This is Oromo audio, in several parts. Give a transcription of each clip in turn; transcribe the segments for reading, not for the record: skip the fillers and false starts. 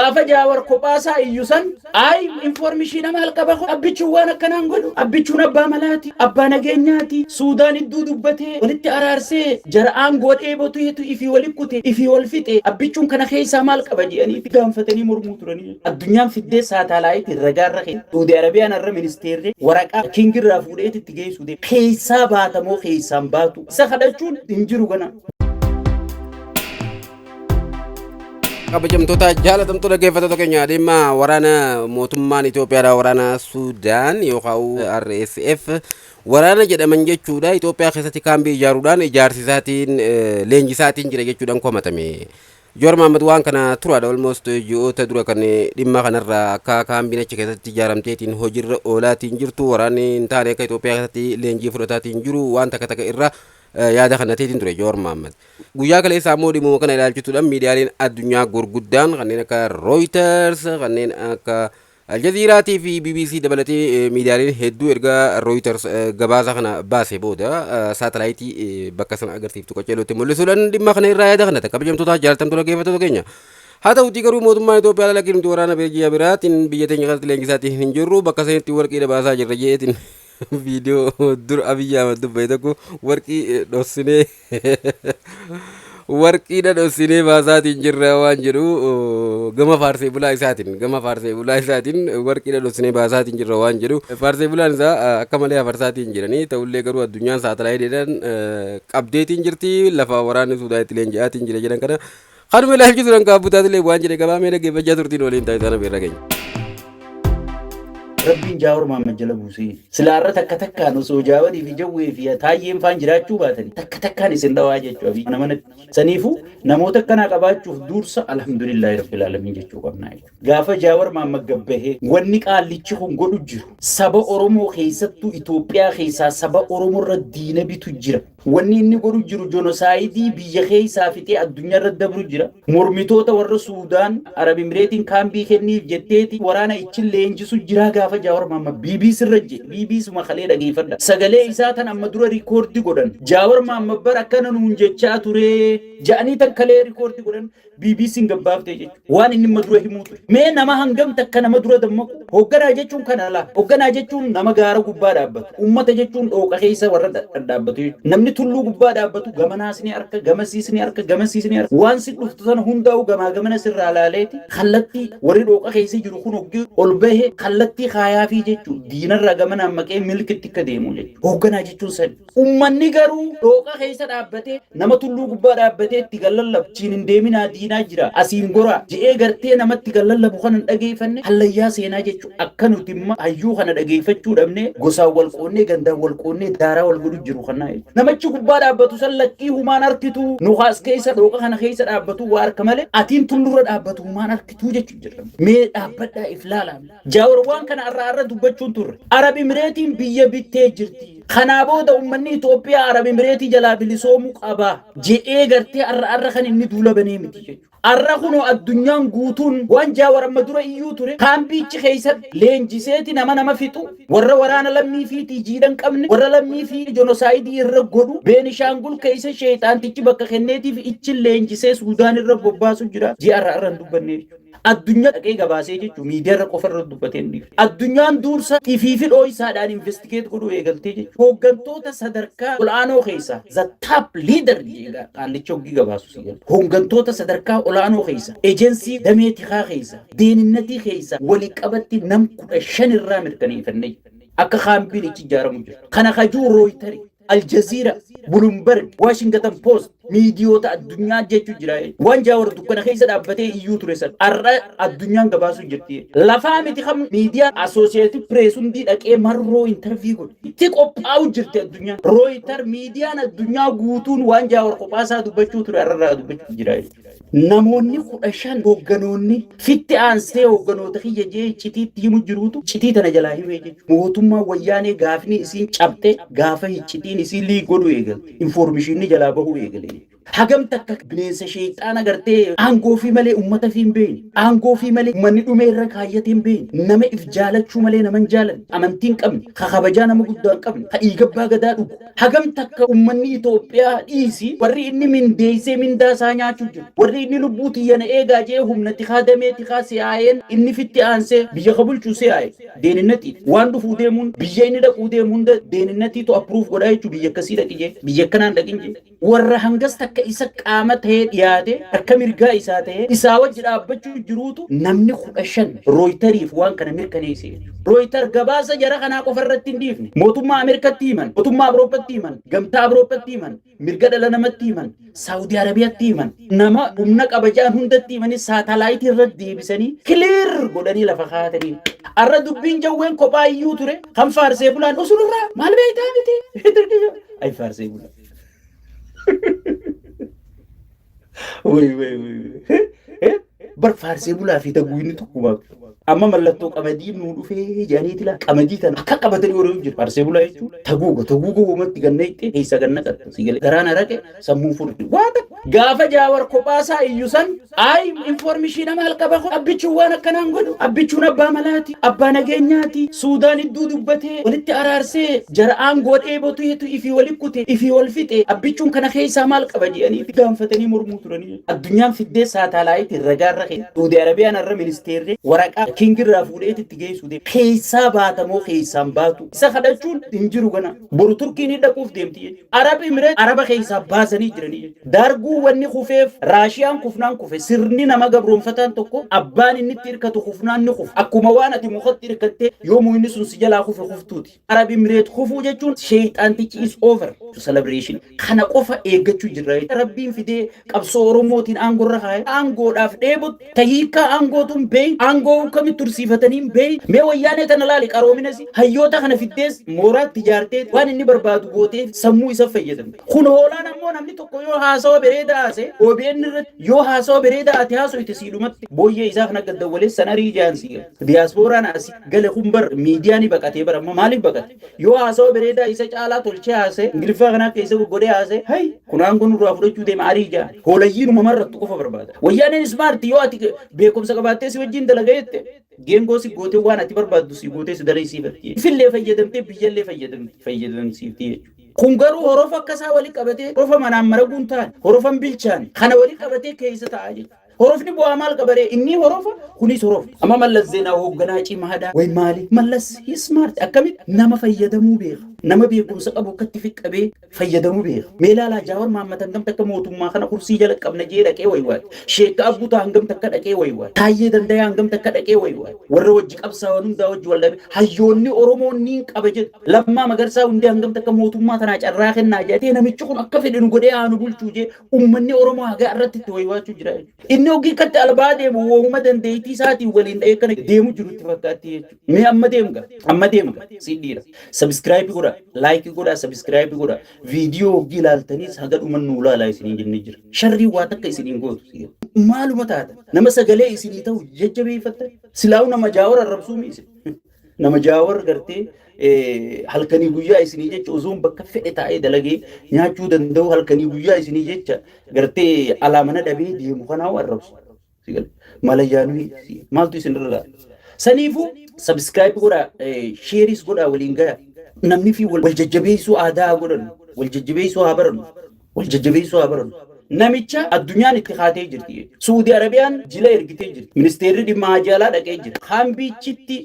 Gaafa Jaawar kophaasaa iyyu san, ay information maal qaba kun? Abbichuun waan akkanaan godhu. Abbichuun abbaa malaati, abbaa nageenyaati. Suudaan idduu dubbatee walitti araarsee jara aangoo dheeboteetu ifii wali kute, ifii wal fixe. Abbichuun kana keessaa maal qaba jedhanii gaanfatanii mormuu turanii. Addunyaan fiddee saatalaayitii ragaarra kee. Saudi Arabiyaan har'a ministeerri waraqaa kingirraa fuudheeti itti geessu deema. Keessaa baatamoo keessaan baatu. Isa kadhachuun hin jiru gana. Kabajamtoota, jaalatamtoota dhaggeeffattoota keenya, dhimma waraana mootummaan Itoophiyaadha, waraana Sudaan yookaan RSF waraana jedhaman jechuudha, Itoophiyaa keessatti kaambii ijaaruudhaan ijaarsisaatiin leenjisaatiin jira jechuudhaan komatame. Jowaar Mahaammad waan kana turaadha, almost ji'oota dura kan dhimma kanarraa akka kaambiin achi keessatti ijaaramteetiin hojiirra oolaatiin jirtu, waraanni hin taane akka Itoophiyaa keessatti leenjii fudhataatiin jiru waan takka takka irra yaada kanateetiin ture Jowaar Mahaammad. Guyyaa kaleessaa immoo dhimmuma kana ilaalchisuudhaan miidiyaaleen addunyaa gurguddaan kanneen akka Reuters, kanneen akka Aljaziiraatii fi BBC dabalatee miidiyaaleen hedduu erga Reuters gabaasa kana baase booda saatalaayitii bakka sana agarsiiftu qaceelootti mul'isuudhaan dhimma kana irraa yaada kanata. Kabajamtoota, jaalatamtoota dhaggeeffattoota keenya. Haa ta'utii garuu mootummaan Itoophiyaa lakkii, nuti waraana biyya biraatiin biyya teenya keessatti leenjisaatiin hin jirru, bakka sanitti warqii baasaa jirra jeetiin viidiyoo dur Abiyyi Ahmad dubbate tokko, warqii dhossinee, warqiidha dhossinee baasaatiin jirra waan jedhu, gama faarsee bulaa isaatiin warqiidha dhossinee baasaatiin jirra waan jedhu faarsee bulaan isaa akka malee hafarsaatiin jiranii. Ta'ullee garuu addunyaan saatalaayitiidhaan qabdeetiin jirti lafa waraanni Suudaan itti leenji'aatiin jira jedhan kana. Kanuma ilaalchisuudhaan kaabbutaatilee waan jedhe gabaamee dhaggeeffachaa turtiin waliin taasisan afeerra keenya. Rabbiin Jaawar Mahammad jala buusee. Silaarra takka takkaan osoo Jaawarii fi Jawwee fi Taayyeen faan jiraachuu baatanii takka takkaan isin dhawaa jechuudha. Mana manatti. Saniifuu namoota akkanaa qabaachuuf dursa alhamdulillaahi rabbil aalamiin jechuu qabna jechuudha. Gaafa Jaawar Mahammad gabbahee wanni qaallichi kun godhu jiru, saba Oromoo keessattuu Itoophiyaa keessaa saba Oromoo irra diina bitu jira. Wanni inni godhu jiru genocide biyya keessaa fixee addunyaa irra dabru jira. Mormitoota warra Suudaan Arab Emireetiin kaambii kenniif jetteeti waraana ichin leenjisu jira gaafa Jaawar Mahammad BBC irra jedhe. BBC makalee dhageeffadha. Sagalee isaa tan amma dura record godhan. Jaawar Mahammad bara akkana nuun jechaa ture. Ja'anii tan kalee record godhan BBC'n gabbaaftee jechuudha. Waan inni amma dura himuu ture. Mee nama hangam takka nama dura dammaqu? Hoogganaa jechuun kana laa. Hoogganaa jechuun nama gaara gubbaa dhaabbatu. Uummata jechuun dhooqa keessa warra dhaabbatu jechuudha. Namni tulluu gubbaa dhaabbatu gamanaas ni arka, gamasiis ni arka, gamasiis ni arka. Waan si dhuftu sana hundaa'u gamaa gamana sirraa laaleeti. Kallattii warri dhooqa keessa jiru kun hoggii ol bahe kallattii kaayaafii jechuudha. Diinarraa gamanaan maqee milkitti akka deemu jechuudha. Hoogganaa jechuun sani. Uummanni garuu dhooqa keessa dhaabbatee nama tulluu gubbaa dhaabbatee itti gallallabu, "Achiin hin deeminaa, diinaa jira, asiin goraa" je'ee gartee namatti gallallabu kana hin dhageeffanne hallayyaa seenaa jechuudha. Akka nuti imma hayyuu kana dhageeffachuu dhabnee gosaan wal qoonnee, gandaan wal qoonnee, daaraa wal godhu jiru kanaa jechuudha. Namichi gubbaa dhaabbatu san lakkii humaan harkitu, nukaas keessa dhooqa kana keessa dhaabbatu waa harka malee atiin tullurra dhaabbatu humaan harkituu jechuudha jedhama. Mee dhaabbadhaa, if laalaa. Jaawar waan kana irraa irra dubbachuun turre. Arab Emireetiin biyya bittee jirti. Kanaa booda uummanni Itoophiyaa Arab Emireetii jalaa bilisoomuu qaba je'ee gartee arra arra kan inni duula banee miti jechuudha. Arra kunoo addunyaan guutuun waan Jaawar amma dura iyyuu ture, kaambiichi keessatti leenjiseeti nama nama fixu, warra waraana lammii fiitii jiidhan qabne, warra lammii fi genocide irra godhu, Beenishaangul keessa sheexaantichi bakka kenneetiif ichi leenjisee Suudaan irra bobbaasu jira. Ji'a arra arra hin dubbanne jechuudha. Addunyaa dhaqee gabaasee jechuun miidiyaa irra qofa irra dubbatee hin dhiifne. Addunyaan dursa ifii fi dhooysaadhaan investigate godhuu eegaltee jechuudha. Hooggantoota sadarkaa ol'aanoo keessaa, the top leader qaallicha hoggii gabaasu si galu. Hooggantoota sadarkaa ol'aanoo keessa, ejensii damee tikaa keessa, deeninnatii keessa walii qabatti nam 15 irraa mirkaneeffannee akka kaambiin ichi ijaaramu jiru. Kana kajuu Rooyitari, Aljazeera, Bloomberg, Washington Post, miidiyoota addunyaa jechuu jira. Waan Jaawar dukkana keessa dhaabbatee iyyuu ture san har'a addunyaan gabaasuu jirti. Lafaa miti kam miidiyaan Associated Press hundi dhaqee marroo interview godhe. Itti qophaa'u jirti addunyaan. Rooyitar, miidiyaan addunyaa guutuun waan Jaawar kophaasaa dubbachuu ture har'arraa dubbachuu jira. Namoonni 15 hoogganoonni fitti aansee hoogganoota kiyya jee icciitiitti himu jiruutu iccitii tana jalaa himee jechuudha. Mootummaan wayyaanee gaafni isiin cabxe, gaafa iccitiin isiin leak godhuu eegalte. Informationni jalaa bahuu eegale jechuudha. Hagam takka bineensa sheexaana gartee aangoo fi malee uummata fi hin beekne, aangoo fi malee uummanni dhumee irra kaayyatee hin beekne, nama if jaalachuu malee nama hin jaalanne, amantii hin qabne, ka kabajaa nama guddaa hin qabne, ka dhiigabbaa gadaa dhugu. Hagam takka uummanni Itoophiyaa dhiisi, warri inni mindeessee mindaa isaa nyaachuu jiru, warri inni lubbuu tiyyana eegaa jee humna tikaa damee tikaa si'aayeen inni fitti aansee biyya ka bulchuu si'aaye deeninnatii waan dhufuu deemuun biyya inni dhaquu deemu hunda deeninatiitu approve godhaa jechuu, biyya akkasii dhaqi jee, biyya akkanaan dhaqin jee. Warra hangas takka isa qaama ta'ee dhiyaate, harka mirgaa isaa ta'ee isaa wajji dhaabbachuu jiruutu namni 15 Rooyitariif waan kana mirkaneesse jechuudha. Rooyitar gabaasa jara kanaa qofa irratti hin dhiifne. Mootummaa Ameerikatti himan, mootummaa Awurooppatti himan, gamtaa Awurooppatti himan, mirga dhala namatti himan, Saawudii Arabiyaatti himan, nama humna qabajaan hundatti himanii saatalaayitii irra deebisanii clear godhanii lafa kaatanii. Arra dubbiin jawween kophaa iyyuu ture kan faarsee bulaan usulurraa maal beektaa miti. Ay, faarsee bulaan. Wai wai wai. Bar faarsee bulaa fi taguuyni tokkuma. Amma mallattoo qamadii nuu dhufee jedhaniiti laa, qamadii tana akka qabatanii warri jiru. Faarsee bulaa jechuun taguuga taguuga uumatti ganna itti keessa ganna qatta. Si galee garaan araqe sammuun furdi. Waa takka. Gaafa Jaawar kophaasaa iyyu san, ay, information maal qaba? Abbichuun waan akkanaan godhu, Abbichuun abbaa malaati, abbaa nageenyaati. Suudaan idduu dubbatee walitti araarsee jara aangoo dheeboteetu ifii wali kute, ifii wal fixe. Abbichuun kana keessaa maal qaba jedhanii gaanfatanii mormuu turanii. Addunyaan fiddee saatalaayitii ragaarra keessa. Saudi Arabiyaan har'a ministeerri waraqaa kingirraa fuudheet itti geessu deema. Keessaa baatamoo keessaan baatu isa kadhachuun hin jiru gana. Boru Turkiin ni dhaquuf deemti jechuudha. Arab Imireet Araba keessaa baasanii jiranii jechuudha. Daarguu wanni kufeef Raashiyaan kufnaan kufe. Sirni nama gabroonfataan tokko abbaan inni itti hirkatu kufnaan ni kufa. Akkuma waan ati mukatti hirkattee yoo mukni sun si jalaa kufe kuftuuti. Arab Imireet kufuu jechuun sheexaantichi is over to celebration. Kana qofa eeggachuu jirra. Rabbiin fidee qabsoo Oromootiin aangorra kaa'e. Aangoodhaaf dheebotti tahiikaa aangootuun beey, aangoo kamitti tursiifatanii beey. Mee wayyaanee tana laali, qaroominas hayyoota kana fiddees mooraatti ijaartee waan inni barbaadu gootee sammuu isa fayyadamte. Kun hoolaan ammoo namni tokko yoo haasawa bareedaa haase OBN irratti, yoo haasawa bareedaa ati haasoyte, siidhumatti booyyee isaa kana gaddawwalee sanarii jaansii. Diyaaspooraan asii gale kun bar miidiyaa ni baqatee bara. Amma maaliif baqate? Yoo haasawa bareedaa isa caalaa tolchee haasee, Ingiliffaa kanaa keessa goggodhee haasee, hay, kun aangoo nurraa fudhachuu deema, arii jaa. Hoolayyiinuma marrattu qofa barbaada. Wayyaaneen smart, yoo ati beekumsa qabaattee si wajjin dalaga jette, geengoo si gootee waan ati barbaaddu si gootee si dalaysiifatti. Ifillee fayyadamtee biyyallee fayyadamsiifti jechuudha. Kun garuu horofa akkasaa wali qabatee, horofa manaan maraguun taane, horofan bilchaane kana wali qabatee keessa taa'aa jechuudha. Horofni bu'aa maal qabaree? Inni horofa, kunis horofa. Amma Mallas Zeenaa hoogganaa cimaadha. Way maali? Mallas smart, akkamitti nama fayyadamuu beeka. Nama beekumsa qabu akkatti fiqqabee fayyadamuu beeka. Mee ilaalaa, Jaawar Mahammad hangam takka mootummaa kana kursii jala qabna jee dhaqee waywaate. Sheekka Abbutaa hangam takka dhaqee waywaate. Taayyee Dandayaa hangam takka dhaqee waywaate. Warra wajji qabsaa'an hundaa wajji wal dhabe. Hayyoonni Oromoon niin qaba jedhu. Lammaa Magarsaa hundee hangam takka mootummaa tanaa carraa kennaa jedhee, namichi kun akka fedhe nu godhee haa nu bulchuu jee uummanni Oromoo hagaa irratti itti waywaachuu jira jechuudha. Inni hogii katti albaa deemu wooma dandeettii isaatiin waliin dhahee kana deemu jiru itti fakkaatti jechuudha. Mee amma deemga, amma deemga si dhiira. Subscribe godha, like godha, subscribe godha. Viidiyoo hogii ilaaltaniis haga dhuman nuu ilaalaa isiniin jennee jira. Sharrii waa takka isiniin gootu. Maaluma taata? Nama sagalee isinii ta'u jajjabeeffattan. Silaa'u nama Jaawar arrabsuu miise. Nama Jaawar gartee halkanii guyyaa isinii jecha osoon bakka fedhe taa'ee dalagee nyaachuu danda'u, halkanii guyyaa isinii jecha gartee alaa mana dhabee deemu kanaa arrabsu. Malayyaanuu maaltu isin irra? Saniifuu subscribe godhaa, share is godhaa, waliin gayaa. Namni fi wal jajjabeessuu aadaa haa godhannu, wal jajjabeessuu haa barannu, wal jajjabeessuu haa barannu. Namicha addunyaan itti kaatee jirti. Suudi Arabiyaan jila ergitee jirti. Ministeerri dhimma haajaalaa dhaqee jira. Kaambiichitti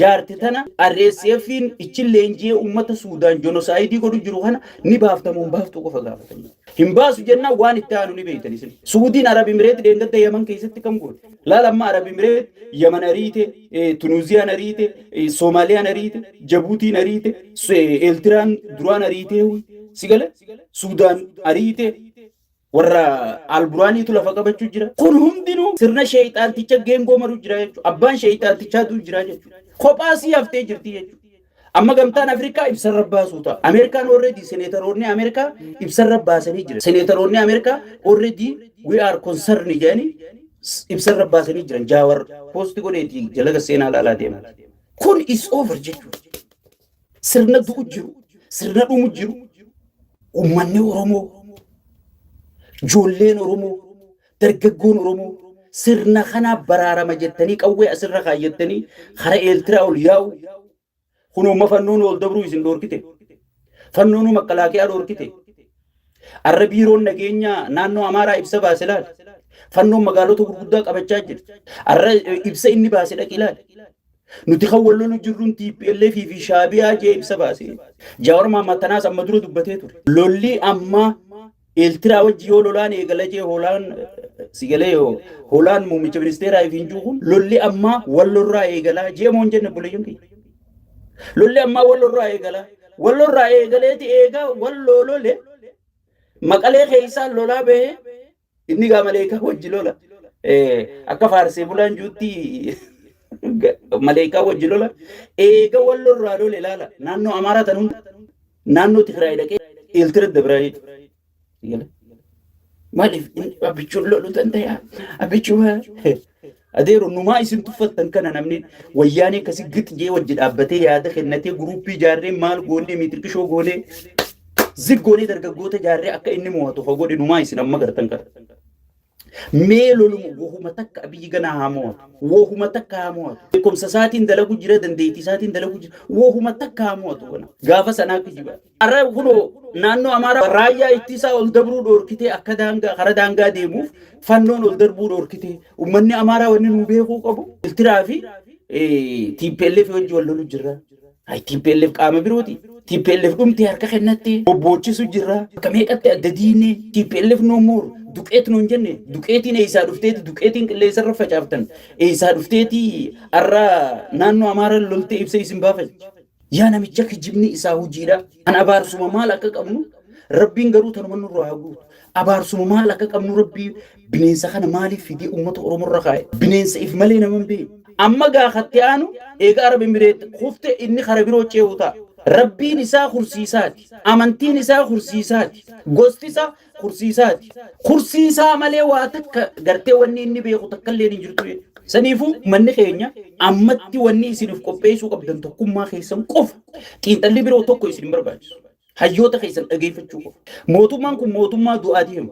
jaarte tana RSF'n ichin leenji'ee uummata Suudaan genocide godhu jiru kana ni baaftamu hin baaftu qofa gaafatanii. Hin baasu jennaan waan itti aanu ni beektan isin. Suudiin Arab Imireet deengadda Yaman keessatti kam goote? Laal, amma Arab Imireet Yaman ariite, Tunuuziyaan ariite, Soomaaliyaan ariite, Jabuutiin ariite, Eeltiraan duraan ariitee, si gale, Suudaan ariite, warra Alburaaniitu lafa qabachuu jira. Kun hundinuu sirna sheexaanticha geengoo maru jira jechuudha. Abbaan sheexaantichaatu jira jechuudha. Kophaa sii haftee jirti jechuudha. Amma gamtaan Afrikaa ibsarra baasuu ta'a. Ameerikaan already seneetaroonni Ameerikaa ibsarra baasanii jira. Seneetaroonni Ameerikaa already "we are concerned" jedhanii ibsarra baasanii jiran. Jaawar post godheeti jalaga seenaa ilaalaa deema. Kun is over jechuudha. Sirna du'u jiru, sirna dhumu jiru, uummanni Oromoo Ijoolleen Oromoo, dargaggoon Oromoo sirna kanaa baraarama jettanii qawwee asirra kaayyattanii kara Eeltiraa ol yaa'u. Kunoo fannoon ol dabruu isin dhoorkite. Fannoonuu makalaakiyaa dhoorkite. Arra biiroon nageenya naannoo Amaaraa ibsa baase laal. Fannoon magaalota gurguddaa qabachaa jirti. Arra ibsa inni baase dhaqi ilaali. Nuti kan wal lolu jirruun TPLF fi Shaabiyaa jee ibsa baase. Jaawar Mahammad tanaas amma dura dubbatee ture. Lolli amma Eeltiraa wajji yoo lolaan eegala jee hoolaan sigalee hoolaan muummicha ministeeraa ifiin jiru kun lolli ammaa wallorraa eegalaa jee moo hin jenne obboleeyyan kiyya. Lolli ammaa wallorraa eegalaa. Wallorraa eegaleeti eegaa walloo lole Maqalee keessaa lolaa bahee inni gaa maleekaa wajji lola. Akka faarsee bulaan juutti maleekaa wajji lola. Eega wallorraa lole ilaala. Naannoo Amaaraa tan hunda naannoo Tigraay dhaqee Eeltira dabraa jechuudha. Maaliif abbichuun loluu danda'a? Abbichuu adeero numaa isin tuffattan kana namni wayyaanee akkasii gix jee wajji dhaabbatee yaada kennatee guruuppii ijaarree maal goonee miitirqishoo goonee zig goonee dargaggoota ijaarree akka inni mo'atu ka godhe numaa isin amma gartan kana. Mee loluma wahuma takka Abiyyi ganaa haa mo'atu. Wahuma takka haa mo'atu. Beekumsa isaatiin dalagu jira, dandeettii isaatiin dalagu jira. Wahuma takka haa mo'atu kana. Gaafa sanaa kijiba. Har'a kunoo naannoo Amaaraa raayyaa ittisaa ol dabruu dhoorkitee akka daangaa kara daangaa deemuuf fannoon ol darbuu dhoorkitee uummanni Amaaraa wanni nuu beekuu qabu Iltiraa fi TPLF wajji wal lolu jirra. Ay TPLF qaama birooti. TPLF dhumtee harka kennattee bobboochisu jirra. Bakka meeqatti adda diinee TPLF no more duqeet nuun jenne duqeetiin eessaa dhufteeti duqeetiin qilleensarra facaaftan eessaa dhufteeti har'a naannoo Amaaraa loltee ibsa isin baafatti. Yaa namicha kijibni isaa hojiidha. An abaarsuma maal akka qabnu Rabbiin garuu tanuma nurraa haa guutu. Abaarsuma maal akka qabnu Rabbii bineensa kana maaliif fidee uummata Oromoo irra kaa'e? Bineensa if malee nama hin beekne. Amma gaafatti aanu eega Arab Emireet kufte inni kara biroo ce'u ta'a. Rabbiin isaa kursiisaati. Amantiin isaa kursiisaati. Gosti isaa kursiisaati. Kursiisaa malee waa takka gartee wanni inni beeku takka illee hin jirtu jechuudha. Saniifuu manni keenya ammatti wanni isiniif qopheessuu qabdan tokkummaa keessan qofa. Xiinxalli biroo tokko isin hin barbaachisu. Hayyoota keessan dhageeffachuu qofa. Mootummaan kun mootummaa du'aa deemu.